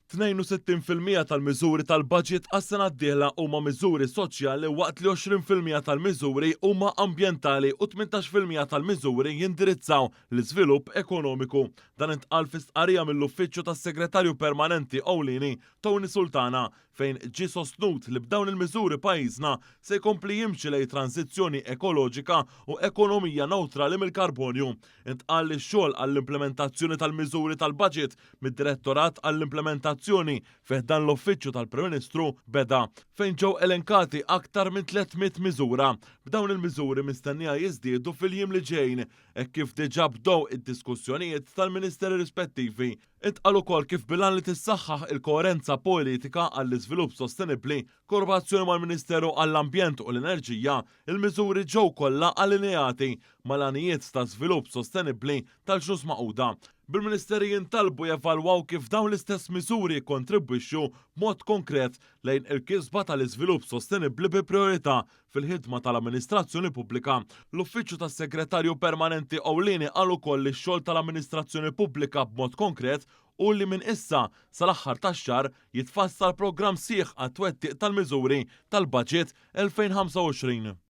62% tal-miżuri tal-baġit għas-sena d-dieħla huma miżuri soċjali waqt li 20% tal-miżuri huma ambjentali u 18% tal-miżuri jindirizzaw l-iżvilupp ekonomiku. Dan intqal fi stqarrija mill-Uffiċċju tas-Segretarju Permanenti Ewlieni Tony Sultana fejn ġie sostnut li b'dawn il-miżuri pajjiżna se jkompli jimxi lejn tranżizzjoni ekoloġika u ekonomija newtrali mill-karbonju. Intqal li x-xogħol għall-implimentazzjoni tal-miżuri tal-baġit mid-Direttorat għall-Implimentazzjoni fi ħdan l-Uffiċċju tal-Prim Ministru beda, fejn ġew elenkati aktar minn 300 miżura, b'dawn il-miżuri mistennija jiżdiedu fil-jiem li ġejjin hekk kif diġà bdew id-diskussjonijiet tal-Ministeri rispettivi. Intqal ukoll kif bil-għan li tissaħħaħ il-koerenza politika għall-iżvilupp sostenibbli, kooperazzjoni mal-Ministeru għall-Ambjent u l-Enerġija, il-miżuri ġew kollha allineati mal-għanijiet ta' żvilupp sostenibbli tal-Ġnus Magħquda, bil-Ministeri jintalbu jevalwaw kif dawn l-istess miżuri jikkontribwixxu b'mod konkret lejn il-kisba tal-iżvilupp sostenibbli bi prijorità fil-ħidma tal-amministrazzjoni pubblika. L-Uffiċċju tas-Segretarju Permanenti Ewlieni qal ukoll li x-xogħol tal-amministrazzjoni pubblika b'mod konkret hu li minn issa sal-aħħar tax-xahar jitfassal programm sħiħ għat-twettiq tal-miżuri tal-Baġit 2025.